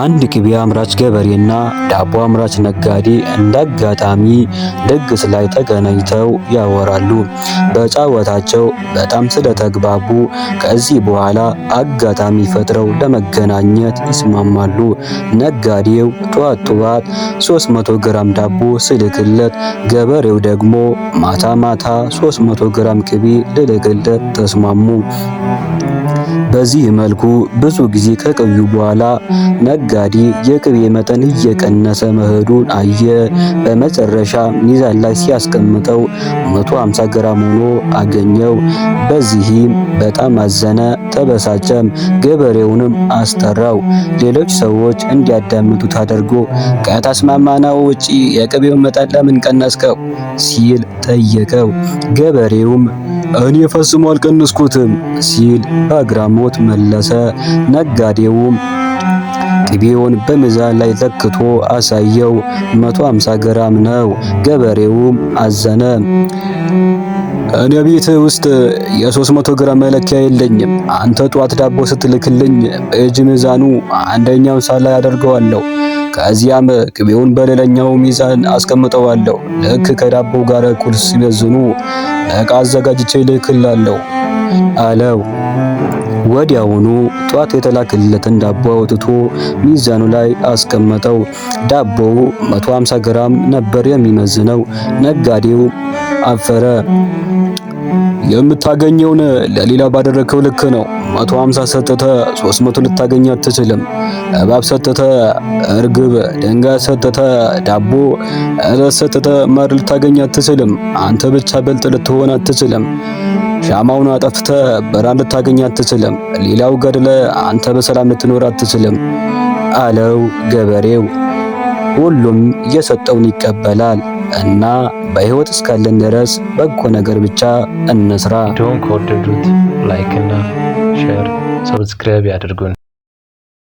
አንድ ቅቤ አምራች ገበሬና ዳቦ አምራች ነጋዴ እንዳጋጣሚ ድግስ ላይ ተገናኝተው ያወራሉ። በጨዋታቸው በጣም ስለተግባቡ ከዚህ በኋላ አጋጣሚ ፈጥረው ለመገናኘት ይስማማሉ። ነጋዴው ጧት ጧት 300 ግራም ዳቦ ስልክለት፣ ገበሬው ደግሞ ማታ ማታ 300 ግራም ቅቤ ልልክለት ተስማሙ። በዚህ መልኩ ብዙ ጊዜ ከቆዩ በኋላ ነጋዴ የቅቤ መጠን እየቀነሰ መሄዱን አየ። በመጨረሻ ሚዛን ላይ ሲያስቀምጠው 150 ግራም ሆኖ አገኘው። በዚህም በጣም አዘነ፣ ተበሳጨም። ገበሬውንም አስጠራው። ሌሎች ሰዎች እንዲያዳምጡት አድርጎ ከተስማማነው ውጪ የቅቤውን መጠን ለምን ቀነስከው? ሲል ጠየቀው። ገበሬውም እኔ ፈጽሞ አልቀነስኩትም ሲል በአግራሞት መለሰ። ነጋዴውም ቅቤውን በሚዛን ላይ ለክቶ አሳየው። 150 ግራም ነው። ገበሬውም አዘነ። እኔ ቤት ውስጥ የ300 ግራም መለኪያ የለኝም። አንተ ጧት ዳቦ ስትልክልኝ በእጅ ሚዛኑ አንደኛውን ሳላ አደርገዋለሁ። ከዚያም ቅቤውን በሌላኛው ሚዛን አስቀምጠዋለሁ። ልክ ከዳቦው ጋር እኩል ሲመዝኑ ዕቃ አዘጋጅቼ እልክልሃለሁ አለው። ወዲያውኑ ጧት የተላከለትን ዳቦ አውጥቶ ሚዛኑ ላይ አስቀመጠው። ዳቦው 150 ግራም ነበር የሚመዝነው። ነጋዴው አፈረ። የምታገኘውን ለሌላ ባደረከው ልክ ነው። 150 ሰጥተህ 300 ልታገኝ አትችልም። እባብ ሰጥተህ እርግብ፣ ድንጋይ ሰጥተህ ዳቦ፣ እለት ሰጥተህ ማር ልታገኝ አትችልም። አንተ ብቻ በልጥ ልትሆን አትችልም። ሻማውን አጠፍተህ ብርሃን ልታገኝ አትችልም። ሌላው ገድለ አንተ በሰላም ልትኖር አትችልም አለው ገበሬው። ሁሉም የሰጠውን ይቀበላል እና በሕይወት እስካለን ድረስ በጎ ነገር ብቻ እንስራ። ቪዲዮውን ከወደዱት like እና share፣ subscribe ያድርጉን።